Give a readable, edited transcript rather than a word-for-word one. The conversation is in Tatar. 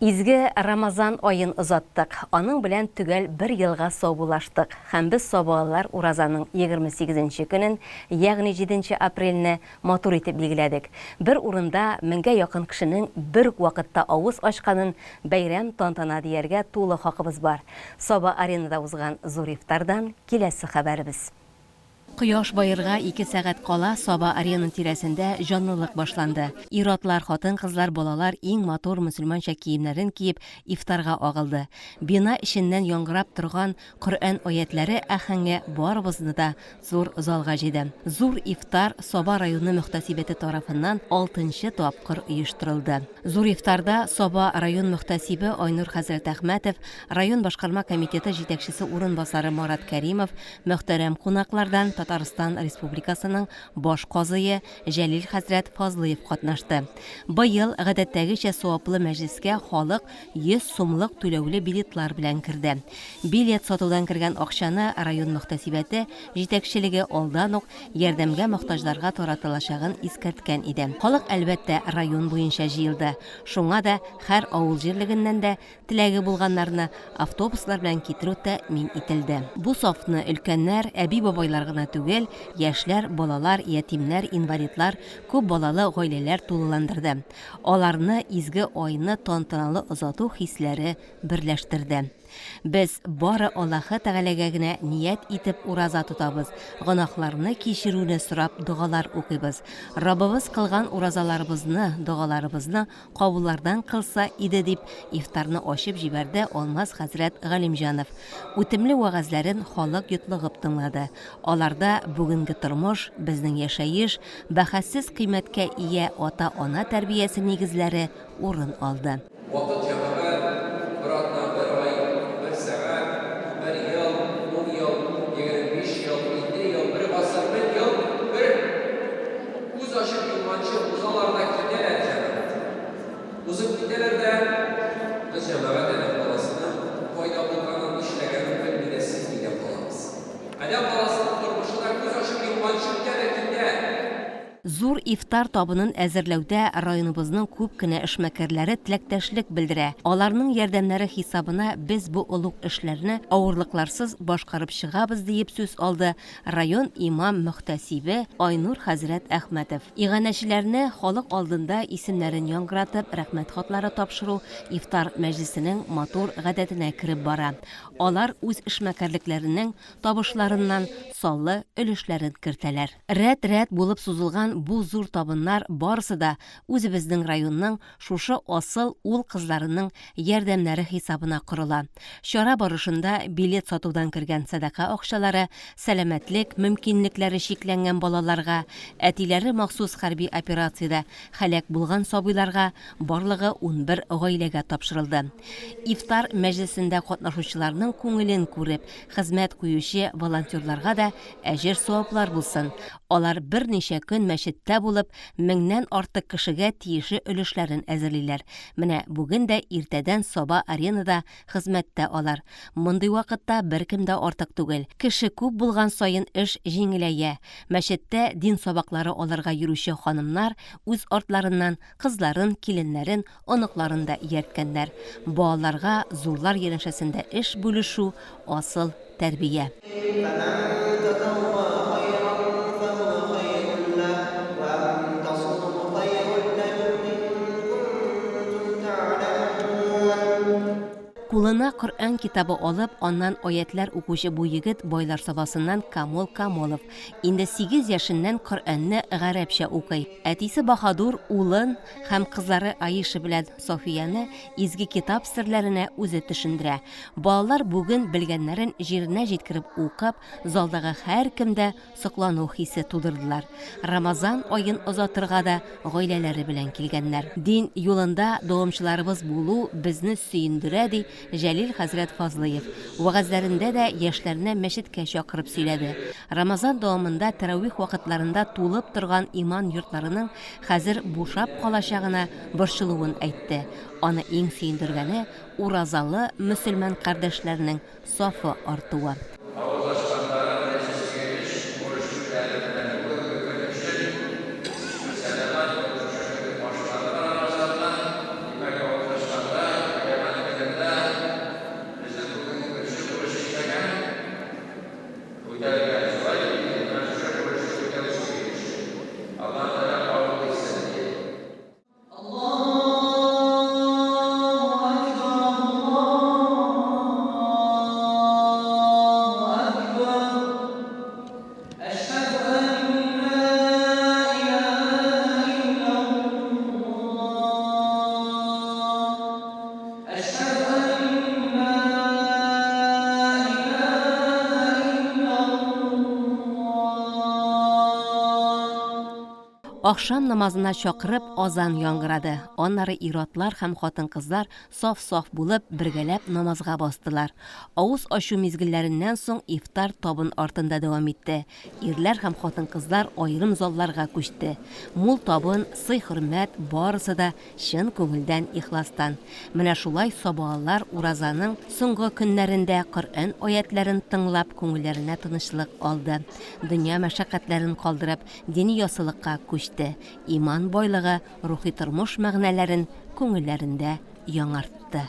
Изге Рамазан аен озаттык. Аның белән төгәл бер елга саубуллаштык. Һәм без сабалылар уразаның 28 нче көнен, ягъни җиденче апрельне матур итеп билгеләдек. Бер урында меңгә якын кешенең бер үк вакытта авыз ачканын бәйрәм-тантана дияргә тулы хакыбыз бар. Саба-Аренада узган зур ифтардан киләсе хәбәребез. Кояш баерга ике сәгать кала Саба-Арена тирәсендә җанлылык башланды. Ир-атлар, хатын-кызлар, балалар иң матур мөселманча киемнәрен киеп ифтарга агылды. Бина эченнән яңгырап торган Коръән аятьләре аһәңе барыбызны да зур залга җыйды. Зур ифтар Саба районы мөхтәсибәте тарафыннан алтынчы тапкыр оештырылды. Зур ифтарда Саба район мөхтәсибе Айнур хәзрәт Әхмәтов, район башкарма комитеты җитәкчесе урынбасары Марат Кәримов, Мөхтәрәм кунаклардан Татарстан Республикасының баш казые Җәлил хәзрәт Фазлыев катнашты. Быел, гадәттәгечә, саваплы мәҗлескә халык 100 сумлык түләүле билетлар белән керде. Билет сатудан кергән акчаны район мөхтәсибәте җитәкчелеге алдан ук ярдәмгә мохтаҗларга таратылачагын искәрткән иде. Халык, әлбәттә, район буенча җыелды. Шуңа да һәр авыл җирлегеннән дә Теләге булганнарны автобуслар белән китерү тәэмин ителде. Бу сафны өлкәннәр, әби-бабайлар гына түгел, яшьләр, балалар, ятимнәр, инвалидлар, күп балалы гаиләләр тулыландырды. Аларны изге айны тантаналы озату хисләре берләштерде. Без бары Аллаһы Тәгаләгә генә ният итеп ураза тотабыз, гөнаһларны кичерүне сорап догалар укыйбыз. Раббыбыз кылган уразаларыбызны, догаларыбызны кабуллардан кылса иде, дип ифтарны ачып җибәрде Алмаз хәзрәт Галимҗанов. Үтемле вәгазьләрен халык йотлыгып тыңлады. Аларда бүгенге тормыш, безнең яшәеш, бәхәссез кыйммәткә ия ата-ана тәрбиясе нигезләре урын алды. Вакыт, җәмәгать, бер атна, бер ай, бер сәгать, бер ел, ун ел, 25 ел, 50 ел, бер гасыр, мең ел, бер Күз ачып йомганчы узалар да китәләр, җәмәгать. Узып китәләр дә, без, җәмәгать, адәм баласының кайда булганын, нишләгәнен белми дә, сизми дә калабыз. Адәм баласының тормышы да күз ачып йомганчы үтә дә китә. Зур ифтар табынын әзерләүдә районыбызның күп кенә эшмәкәрләре теләктәшлек белдерә. Аларның ярдәмнәре хисабына без бу олуг эшләрне авырлыкларсыз башкарып чыгабыз, диеп сүз алды Район имам-мөхтәсибе Айнур хәзрәт Әхмәтов. Иганәчеләрне халык алдында исемнәрен яңгыратып, рәхмәт хатлары тапшыру ифтар мәҗлесенең матур гадәтенә кереп бара. Алар үз эшмәкәрлекләренең табышларыннан саллы өлешләрен кертәләр. Рәт-рәт булып сузылган бу зур табыннар барысы да үзебезнең районның шушы асыл ул-кызларының ярдәмнәре хисабына корыла. Чара барышында билет сатудан кергән сәдака акчалары сәламәтлек мөмкинлекләре чикләнгән балаларга, әтиләре махсус хәрби операциядә һәлак булган сабыйларга, барлыгы 11 гаиләгә тапшырылды. Ифтар мәҗлесендә катнашучыларның күңелен күреп, хезмәт куючы волонтерларга да әҗер-саваплар булсын. Алар берничә көн мәчеттә булып, меңнән артык кешегә тиешле өлешләрен әзерлиләр. Менә бүген дә иртәдән Саба Аренада хезмәттә алар. Мондый вакытта беркем дә артык түгел. Кеше күп булган саен эш җиңеләя. Мәчеттә дин сабаклары алырга йөрүче ханымнар үз артларыннан кызларын, киленнәрен, оныкларын да иярткәннәр. Балаларга зурлар янәшәсендә эш бүлешү, асыл тәрбия. Кулына Коръән китабы алып, аннан аятьләр укучы бу егет Байлар Сабасыннан Камол Камолов. Инде сигез яшеннән Коръәнне гарәпчә укый. Әтисе Баһадур улын һәм кызлары Аиша белән Софияне изге китап серләренә үзе төшендерә. Балалар бүген белгәннәрен җиренә җиткереп укып, залдагы һәркемдә соклану хисе тудырдылар. Рамазан аен озатырга да гаиләләре белән килгәннәр. Дин юлында дәвамчыларыбыз булу безне сөендерә, ди Җәлил хәзрәт Фазлыев. Вәгазьләрендә дә яшьләрне мәчеткә чакырып сөйләде. Рамазан дәвамында тәравих вакытларында тулып торган иман йортларының хәзер бушап калачагына борчылуын әйтте. Аны иң сөендергәне, уразалы мөселман кардәшләрнең сафы артуы. Авыз ачканда беренче сөенеч, бурыч үтәлде менә бүгенге көн өчен, сәламәт булып шушы көн башлады Рамазанны, димәк, авыз ачканда Ахшам намазына чакырып, азан яңгырады. Аннары ир-атлар һәм хатын-кызлар саф-саф булып, бергәләп намазга бастылар. Авыз ачу мизгелләреннән соң ифтар табын артында дәвам итте. Ирләр һәм хатын-кызлар аерым залларга күчте. Мул табын, сый-хөрмәт, барысы да чын күңелдән, ихластан. Менә шулай сабаалар уразаның соңгы көннәрендә Коръән аятьләрен тыңлап күңелләренә тынычлык алды. Дөнья мәшәкатьләрен калдырып, дини яссылыкка күчте, иман байлыгы, рухи тормыш мәгънәләрен күңелләрендә яңартты.